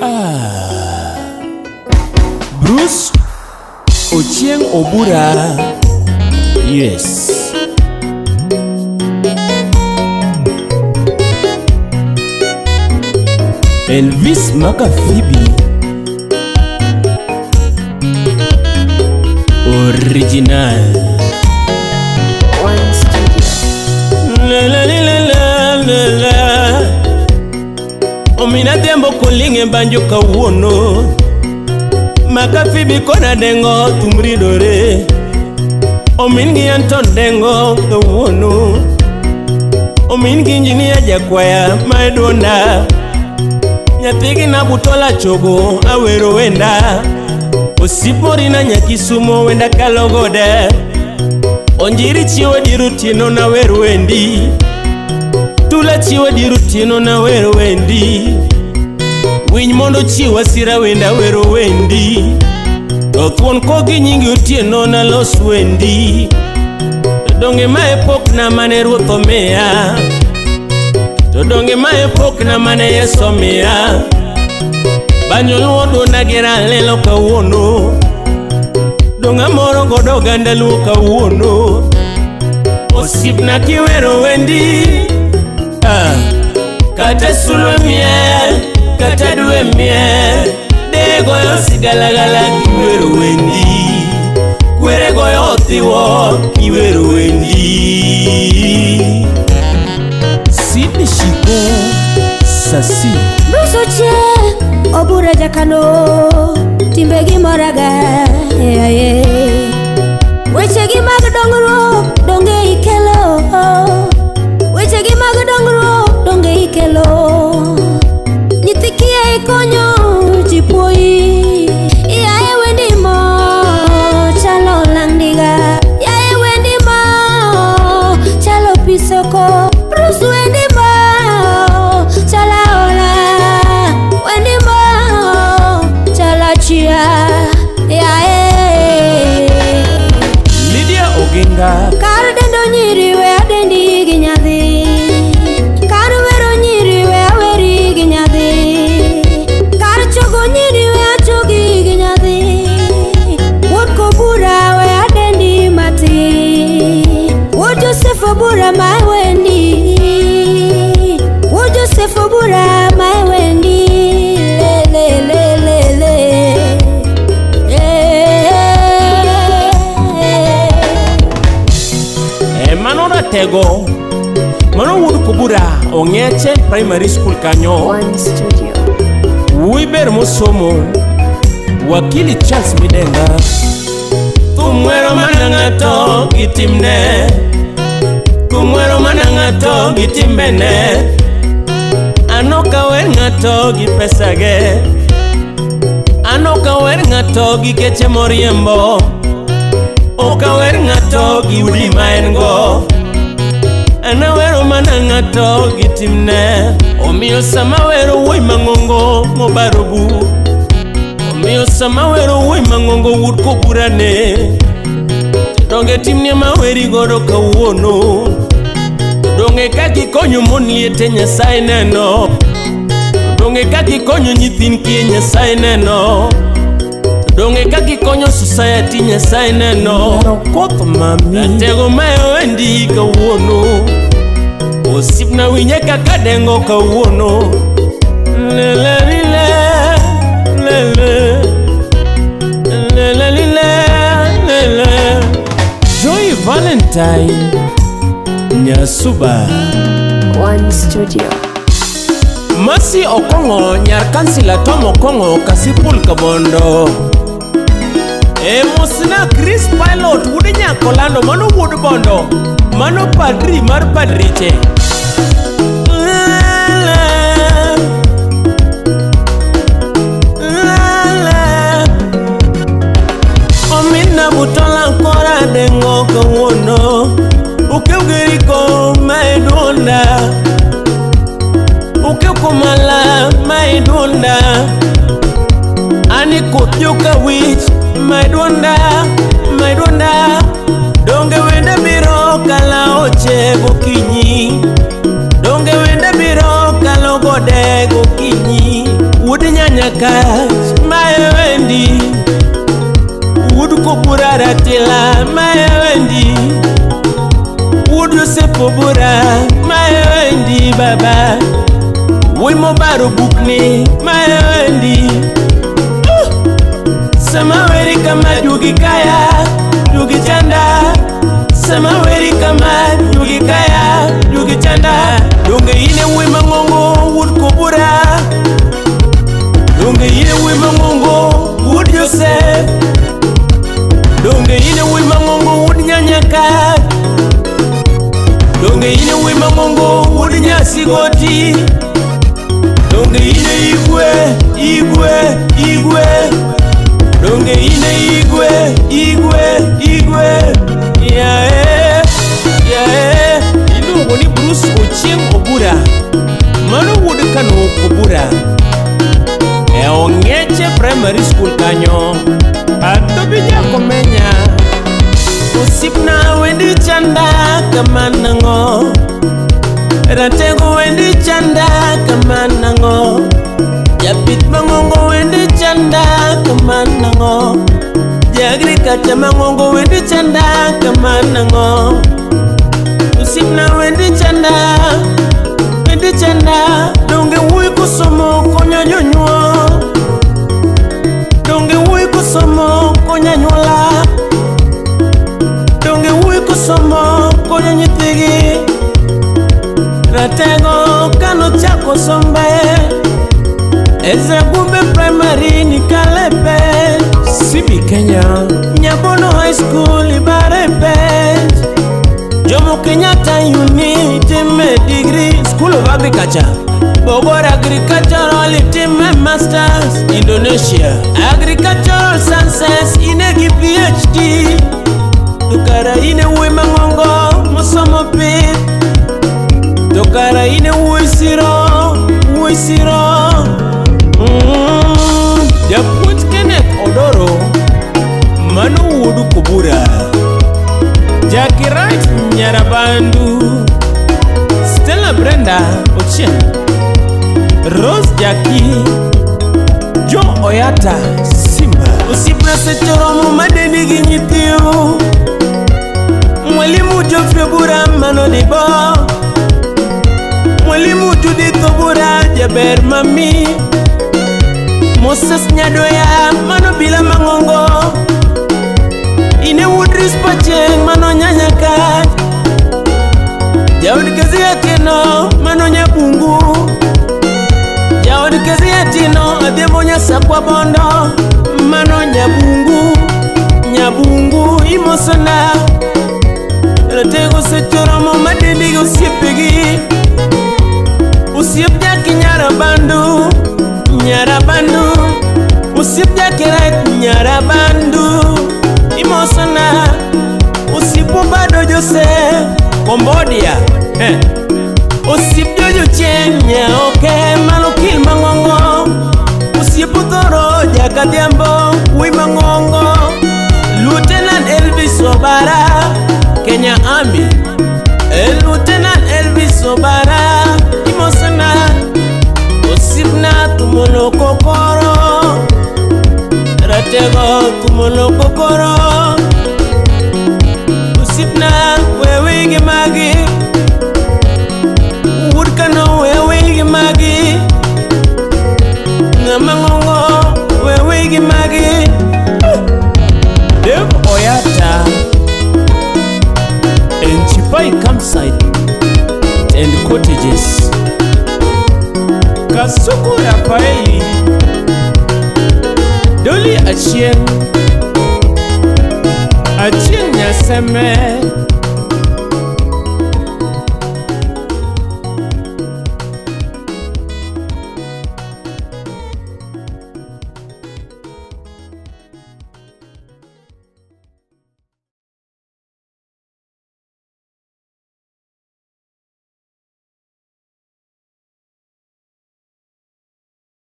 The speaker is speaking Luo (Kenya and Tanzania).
Ah. Bruce Ochieng Obura. Yes. Elvis Makafibi. Original. One Studio. La la la la la la. Omina dembo kolinge banjo kawuono. Makafibi kona dengo tumridore. Omin gi Anton dengo kawuono. Omin gi injinia jakwaya ma e duonda. Nyathigi na butola chogo awero wenda. Osip morina nyakisumo wenda kalo gode. Onjiri chiwo dier otieno nawer wendi. Tula chiwo dier otieno nawer wendi. Winy mondo ochiw asira wenda wero wendi. To thuon kogi nyingi otieno nalos wendi. To donge mae pokna mane Ruoth omiya. To donge mae pokna mane Yesu omiya. Banjo luo duonda gi ralelo kawuono. Dong' amoro godo oganda luo kawuono. Osiepna kiwero wendi. Ah. Kata sulwe miel, kata dwe miel, deye goyo sigalagala kiwero wendi. Kwere goyo othiwo kiwero wendi. Sidney Shiko Sasi. Bruce Ochieng, Obura Jakano, timbegi moraga eh, Wechegi mag dongruok donge ikelo, wechegi mag dongruok donge ikelo. Nyithi kiye ikonyo ji puoyi, yaye wendi mo chalo langdiga, yaye wendi mo chalo pisoko, Bruce wendi mo chalo aola, wendi mo chalo chia, yaye. Lydia Oginga. Kar dendo nyiri we adendi gi nyadhi, kar wero nyiri we aweri gi nyadhi, kar chogo nyiri we achogi gi nyadhi. Wuod Kobura we adendi matin, wuod Joseph Obura ma wendi, wuod Joseph Obura ma wendi. Le le le le le. Eh. E mano ratego. Mano wuod Kobura Ong'eche Primary School kanyo. One Studio. Wuoyi ber mosomo. Wakili Charles Midenga. Thum wero mana ng'ato gi timne. Thum wero mana ng'ato gi timbene. An ok awer ng'ato gi pesage. An ok awer ng'ato gi geche moriembo. Ok awer ng'ato gi udi ma en go. An awero mana ng'ato gi timne. Omiyo sama awero wuoyi mang'ongo mobaro bu. Omiyo sama awero wuoyi mang'ongo wuod Kobura ne. Donge timni ema aweri godo kawuono. Donge kaka ikonyo mon liete Nyasaye neno. Donge kaka ikonyo nyithind kiye Nyasaye neno. Donge kaka ikonyo society Nyasaye neno. Koth mami. Ratego mae wendi kawuono. Osiepna winje kaka dengo kawuono. Le le li le le le. Le le li le le le. Joy Valentine Nyasuba. One Studio. Mercy Okong'o nyar kansila Tom Okong'o Kasipul Kabondo. E mosna Chris Pilot wuod Nyakolando mano wuod Bondo mano padri mar padriche. La, la, la. Omina butola kora dengo kawuono Ukew geriko ma e duonda Ukew komala ma e duonda Ani koth joka wich ma e duonda ma e duonda Donge wende biro kala oche gokinyi Donge wende biro kalo gode gokinyi. Wuod Nyanyakach mae wendi. Wuod Kobura Ratila mae wendi. Wuod Joseph Obura mae wendi baba. Wuoyi mobaro bukni mae wendi. Sama weri kama jugi kaya, jugi chanda. Sama weri kama jugi kaya, jugi chanda. Donge ine wuoyi mang'ongo wuod Kobura. Donge ine wuoyi mang'ongo wuod Joseph. Donge ine wuoyi mang'ongo wuod Nyanyakach. Donge ine wuoyi mang'ongo wuod Nyasigoti. Donge ine igwe, igwe, igwe. Donge ine igwe, igwe, igwe. Yae, yae. Iluongo ni Bruce Ochieng' Obura. Mano wuod Kano Obura. E Ong'eche Primary School kanyo. Atobi Jakomenya. Osiepna wendi chanda kamanang'o. Ratego wendi chanda kamanang'o. Japith mang'ongo wendi chanda kamanang'o. Ja agriculture mang'ongo wendi chanda kamanang'o. Osiepna wendi chanda, wendi chanda. Donge wuoyi kosomo konyo jonyuol. Donge wuoyi kosomo konyo anyuola. Donge wuoyi kosomo konyo nyithigi. Ratego kanochako sombe Ezra Gumbe Primary ni Kalepe. Sibi Kenya. Nyabono High School Ibarepe. Jomo Kenyatta Uni time degree School of Agriculture. Bogor Agricultural time Masters Indonesia. Agricultural Sciences inegi PhD. Tukara ine wuoyi mang'ongo mosomo pith. Tokara ine wuoyi siro, wuoyi siro. Japuonj Kenneth Odoro, mano wuod Kobura. Jackie Wright Nyarabandu, Stella Brenda Ochieng, Rose Jackie, Joe Oyata Simba. Osiepna seche romo madendi gi nyithiu. Mwalimu Geoffrey Obura mano dibo. Mwalimu Judith Obura jaber mami. Moses Nyadoya mano bila mang'ongo. Ine wuod Rispa Chieng' mano Nyanyakach. Jaod Kezia Atieno mano Nyabungu. Jaod Kezia Atieno Adhiambo Nyasakwa Bondo mano Nyabungu. Nyabungu imosona. Ratego seche romo madendi gi osiepegi. Osiep Jaki Nyarabandu, Nyarabandu. Osiep Jaki Right Nyarabandu imosona. Osiep Obado Jose Cambodia. Osiep Jojo Chieng' Nyaoke mano okil mang'ongo. Osiep Othoro Jakadhiambo wuoyi mang'ongo. Lieutenant Elvis Obara Kenya Army. Lieutenant Elvis Obara imosona. Osiepna Tumolo Kokoro. Ratego Tumolo Kokoro. Osiepna wewe gi magi. Wuod Kano wewe gi magi. Ng'ama ng'ongo wewe gi magi. Dave Oyata and Chipai Campsite and Cottages. Kasuku Rafaeli, Dolly Achieng, Achieng Nyaseme,